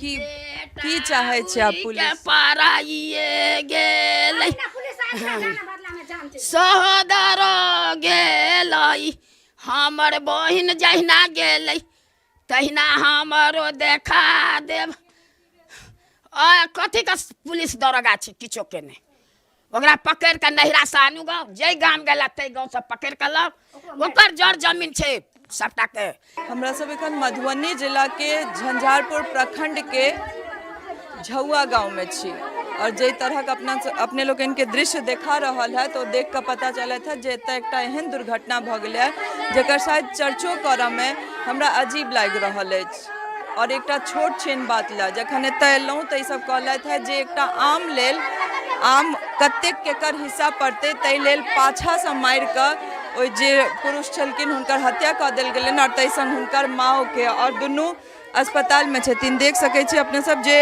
की की चाहै छै आब पुलिस पराइए गेलै सहोदर गेलै, हमर बहिन जहिना गेलै तहिना हमरो देखा देब। आ कथीके पुलिस दरोगा छै? किछो के नहि। ओकरा पकड़ि कऽ नैहरासँ आनू गाँव, जाहि गाम गेला ताहि गाँवसँ पकड़ि कऽ लाउ, ओकर जड़ जमीन छै सबटाके। हमरा सब एखन मधुबनी जिलाके झंझारपुर प्रखंडके झौआ गाँवमे छी और जाहि तरहक अपना अपने लोकनिके दृश्य देखा रहल है, तो देख कऽ पता चलत है जे एतऽ एकटा एहन दुर्घटना भऽ गेलै है जकर शायद चर्चो करऽमे हमरा अजीब लागि रहल अछि। और एकटा छोट छिन बात लए जखन एतऽ एलहुँ तऽ ईसब कहलथि है जे एकटा आम लेल, आम कतेक केकर हिस्सा पड़तै ताहि लेल पाछासँ मारि कऽ ओहि जे पुरुष छलखिन हुनकर हत्या कऽ देल गेलनि आओर ताहि सङ्ग हुनकर माँओके, आओर दुनू अस्पतालमे छथिन। देख सकै छी अपने सब जे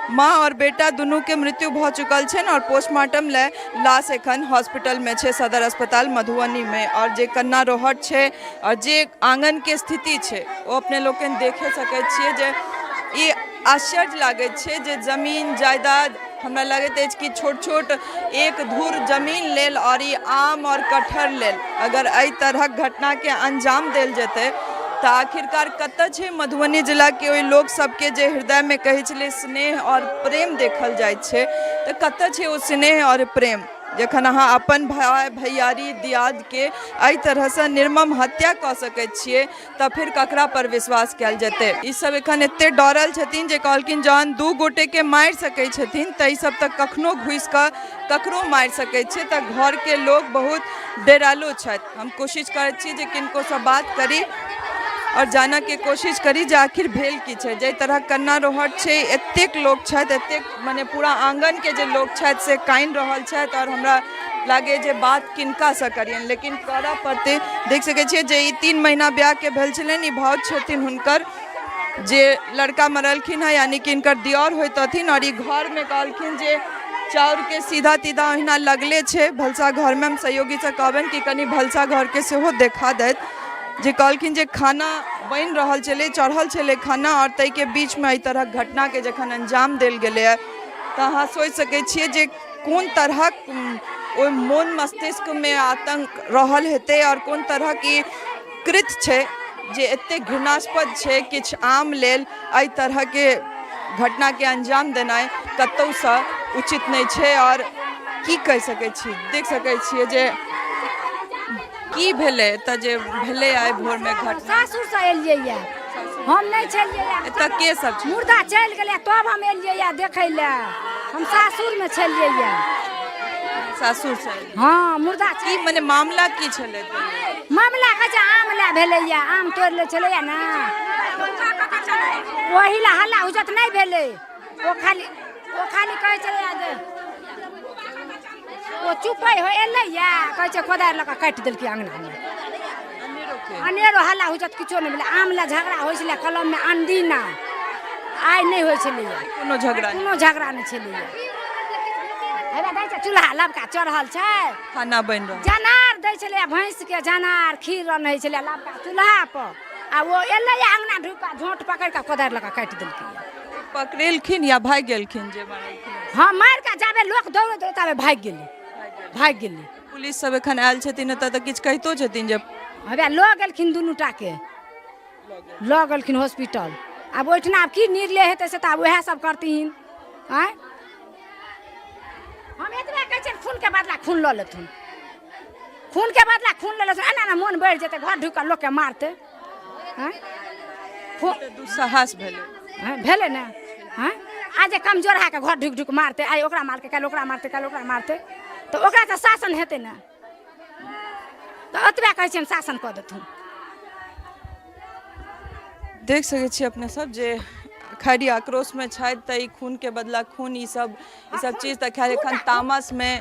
माँ आओर बेटा दुनूके मृत्यु भऽ चुकल छनि आओर पोस्टमार्टम लए लाश एखन हॉस्पिटलमे छै, सदर अस्पताल मधुबनीमे। आओर जे कन्ना रोहट छै आओर जे आङ्गनके स्थिति छै ओ अपने लोकनि देखे सकै छियै जे ई आश्चर्य लागैत छै जे जमीन जायदाद, हमरा लगैत अछि कि छोट छोट एक धूर जमीन लेल आओर ई आम आओर कटहर लेल अगर एहि तरहक घटनाके अंजाम देल जेतै तऽ आखिरकार कतऽ छै मधुबनी जिलाके ओहि लोक सबके जे हृदयमे कहै छलै स्नेह आओर प्रेम देखल जाइ छै, तऽ कतऽ छै ओ स्नेह आओर प्रेम जखन अहाँ अपन भाय भैयारी दियादके एहि तरहसँ निर्मम हत्या कऽ सकै छियै? तऽ फेर ककरा पर विश्वास कयल जेतै? ई सब एखन एते डरल छथिन जे कहलखिन जहन दू गोटेके मारि सकै छथिन तऽ ई सब तऽ कखनो घुसि कऽ ककरो मारि सकै छै। तऽ घरके लोक बहुत डेरालो छथि। हम कोशिश करै छी जे किनकोसँ बात करी आओर जानऽके कोशिश करी जे आखिर भेल की छै। जाहि तरहक कन्ना रोहट छै, एतेक लोक छथि, एतेक मने पूरा आङ्गनके जे लोक छथि से कानि रहल छथि आओर हमरा लागै जे बात किनकासँ करियनि, लेकिन करऽ पड़तै। देख सकै छियै जे ई 3 महीना ब्याहके भेल छलनि, ई भाउज छथिन हुनकर जे लड़का मरलखिन हँ, यानी कि हिनकर दियौर होइतथिन। आओर ई घरमे कहलखिन जे चाउरके सीधा तीधा ओहिना लगले छै भलसा घरमे। हम सहयोगीसँ कहबनि कि कनि भलसा घरके सेहो देखा दैत, जे कहलखिन जे खाना बनि रहल छलै, चढ़ल छलै खाना आओर ताहिके बीचमे एहि तरहक घटनाके जखन अंजाम देल गेलैए तऽ अहाँ सोचि सकै छियै जे कोन तरहक ओहि मोन मस्तिष्कमे आतङ्क रहल हेतै आओर कोन तरहक ई कृत्य छै जे एतेक घृणास्पद छै। किछु आम लेल एहि तरहके घटनाके अंजाम देनाइ कतहुसँ उचित नहि छै। आओर की कहि सकै छी? देख सकै छियै जे की भेलै एतऽ जे भेलै आइ भोरमे घटना। सासुरसँ एलियै यऽ, हम नहि छलियै। एतऽ के सब छै? मुर्दा चलि गेलै तब हम एलियै यऽ देखै लए। हम सासुरमे छलियै यऽ। सासुर से? हँ, मुर्दा। की मने मामला की छलै? मामला कहै छै आम लए भेलै यऽ, आम तोड़ि लै छलैया ने, ओहि लए हल्ला हुज्जत नहि भेलै। ओ खाली कहै छलैया जे ओ चुपै हो एलैया, कहै छै कोदारि लऽ कऽ काटि देलकै अङ्गनामे अनेरो। हल्ला हुज्जत किछो नहि भेलै। आम लए झगड़ा होइ छलै कलममे अनदिना, आइ नहि होइ छलैया। कोनो झगड़ा? कोनो झगड़ा नहि छलैया। हेबे दै छै चूल्हा लबका चढ़ल छै, खाना बनि रहल, जनार दै छलैया भैंसके, जनार खीर रन्है छलैया लबका चूल्हा पर आ ओ एलैया अङ्गना ढुकि कऽ झोंट पकड़ि कऽ कोदारि लऽ कऽ काटि देलकै। पकड़ेलखिन या भागि गेलखिन जे मारलखिन? हँ, मारि कऽ जाबे लोक दौड़ैत दौड़ैत ताबे भागि गेलै, भागि गेलै। पुलिस सब एखन आयल छथिन एतऽ तऽ किछु कहितो छथिन जे हवे लऽ गेलखिन, दुनू टाके लऽ गेलखिन हॉस्पिटल। आब ओहिठिना आब की निर्णय हेतै से तऽ आब उएह सब करथिन। आँय, हम एतबे कहै छियनि, खूनके बदला खून लऽ लेथुन, खूनके बदला खून लऽ लेथुन। एना ने मोन बढ़ि जेतै, घर ढुकि कऽ लोकके मारतै। आँय, दुस्साहस भेलै। आँय, भेलै ने? आँय, आइ जे कमजोर के घर ढुकि ढुकि मारतै, आइ ओकरा मारतै, काल्हि ओकरा मारतै, काल्हि ओकरा मारतै, तऽ ओकरा तऽ शासन हेतै ने? तऽ ओतबे कहै छियनि, शासन कऽ देथुन। देख सकै छी अपने सब जे खैर आक्रोशमे छथि तऽ ई खूनके बदला खून, ई सब चीज तऽ खैर एखन तामसमे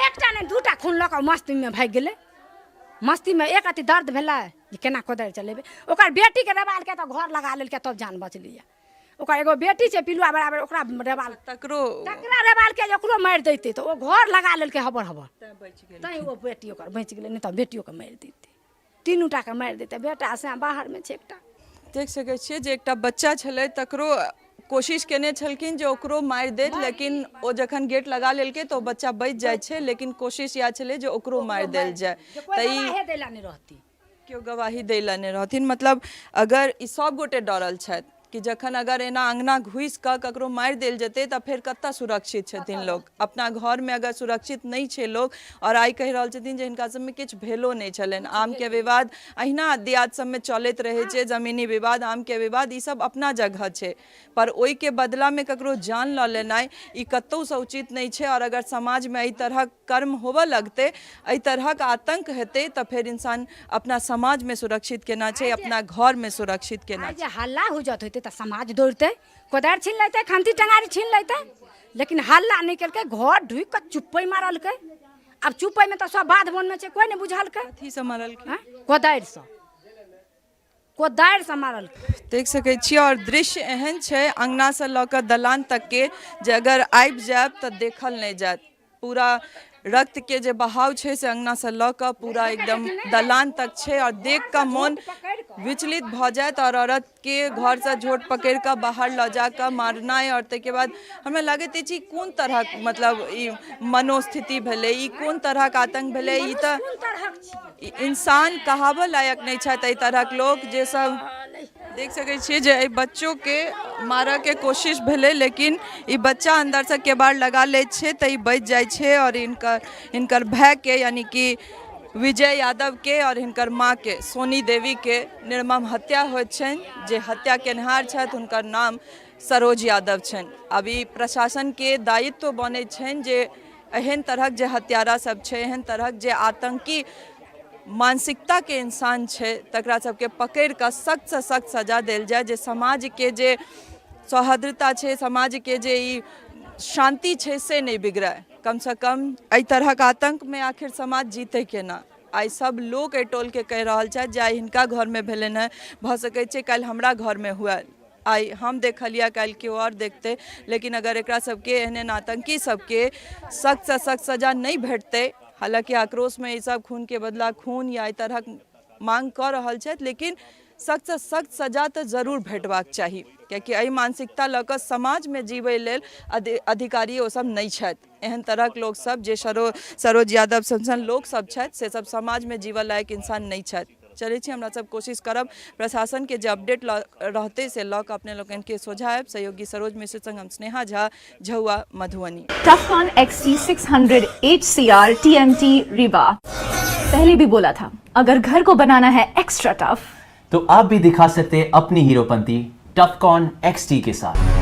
एकटा नहि दूटा खून लऽ कऽ मस्तीमे भागि गेलै। मस्तीमे एक अथी दर्द भेलै जे केना कोदारि चलेबै। ओकर बेटीके रेबालके तऽ घर लगा लेलकै तब जान बचलैए। ओकर एगो बेटी छै पिलुआ बराबर, ओकरा रेबाल तकरो तकरा रेबालके जे ओकरो मारि दैतै तऽ ओ घर लगा लेलकै हबर हबर, तैँ ओ बेटी ओकर बचि गेलै, नहि तऽ बेटियोके मारि दैतै, तीनू टाके मारि दैतै। बेटा से बाहरमे छै एकटा। देख सकै छियै जे एकटा बच्चा छलै तकरो कोशिश केने छलखिन जे ओकरो मारि देत, लेकिन ओ जखन गेट लगा लेलकै तऽ ओ बच्चा बचि जाइ छै, लेकिन कोशिश इएह छलै जे ओकरो मारि देल जाय। जे कोइ तऽ ई गवाहे दै लए नहि रहती, केओ गवाही दै लए नहि रहथिन। मतलब अगर ई सब गोटे डरल छथि कि जखन अगर एना अङ्गना घुसि कऽ ककरो मारि देल जेतै तऽ फेर कतऽ सुरक्षित छथिन लोक? अपना घरमे अगर सुरक्षित नहि छै लोक। आओर आइ कहि रहल छथिन जे हिनका सबमे किछु भेलो नहि छलनि। आमके विवाद अहिना दियाद सबमे चलैत रहै छै, जमीनी विवाद, आमके विवाद, ई सब अपना जगह छै, पर ओहिके बदलामे ककरो जान लऽ लेनाइ ई कतहुसँ उचित नहि छै। आओर अगर समाजमे एहि तरहक कर्म होबऽ लगतै, एहि तरहक आतंक हेतै, तऽ फेर इंसान अपना समाजमे सुरक्षित केना छै, अपना घरमे सुरक्षित केना आइ जे हल्ला हुजत होइतै तऽ समाज दौड़तै, कोदारि छीन लेतै, खंती टंगारी छीन लेतै, लेकिन हल्ला नहि केलकै। घर ढुकि कऽ चुप्पै मारलकै। आब चुप्पैमे तऽ सब बाध बोनमे छै, कोइ नहि बुझलकै। कथीसँ मारलकै? आँय? कोदारिसँ, कोदारिसँ मारलकै। देख सकै छी, आओर दृश्य एहन छै अङ्गनासँ लऽ कऽ दलान तकके जे अगर आबि जायब तऽ देखल नहि जायत। पूरा रक्तके जे बहाव छै से अङ्गनासँ लऽ कऽ पूरा एकदम दलान तक छै, आओर देख कऽ मोन विचलित भऽ जायत। आओर औरतके घरसँ झोट पकड़ि कऽ बाहर लऽ जा कऽ मारनाइ, आओर ताहिके बाद हमरा लगैत अछि कोन तरहक मतलब ई मनोस्थिति भेलै, ई कोन तरहक आतङ्क भेलै? ई तऽ कोन तरहक छियै? इंसान कहाबऽ लायक नहि छथि एहि तरहक लोक। जे सब देख सकै छियै जे एहि बच्चोके मारऽके कोशिश भेलै, लेकिन ई बच्चा अन्दरसँ केबाड़ लगा लैत छै तऽ ई बचि जाइ छै। आओर हिनकर भायके यानी कि विजय यादवके आओर हिनकर माँके सोनी देवीके निर्मम हत्या होइत छनि। जे हत्या केनहार छथि हुनकर नाम सरोज यादव छनि। आब ई प्रशासनके दायित्व बनैत छनि जे एहन तरहक जे हत्यारा सब छै, एहन तरहक जे आतंकी मानसिकताके इंसान छै, तकरा सबके पकड़ि कऽ सख्तसँ सख्त सजा देल जाय, जे समाजके जे सौहार्द्रता छै, समाजके जे ई शान्ति छै से नहि बिगड़ै। कमसँ कम एहि तरहक आतङ्कमे आखिर समाज जीतै केना? आइ सब लोक एहि टोलके कहि रहल छथि जे आइ हिनका घरमे भेलनि हेँ, भऽ सकै छै काल्हि हमरा घरमे हुए। आइ हम देखलियै, काल्हि केओ आओर देखतै। लेकिन अगर एकरा सबके, एहन एहन आतंकी सबके सख्तसँ सख्त सजा नहि भेटतै, हालाँकि आक्रोशमे ई सब खूनके बदला खून या एहि तरहक मांग कऽ रहल छथि, लेकिन सख्तसँ सख्त सजा तऽ जरूर भेटबाक चाही, कियाकि एहि मानसिकता लऽ कऽ समाजमे जीबै लेल अधिकारी ओ सब नहि छथि। एहन तरहक लोकसब जे सरोज यादव सन सन लोकसब छथि से सब समाजमे जीवऽ लायक इंसान नहि छथि। चलै छी, हमरा सब कोशिश करब प्रशासनके जे अपडेट रहतै से लऽ कऽ अपने लोकनिके सोझा आयब। सहयोगी सरोज मिश्र संग हम Sneha Jha, Jhaua, Madhubani. Tufcon XT600 HCR TMT Rewa। पहले भी बोला था, अगर घर को बनाना है एक्स्ट्रा टफ तो आप भी दिखा सकते हैं अपनी हीरोपंती टफकॉन XT के साथ।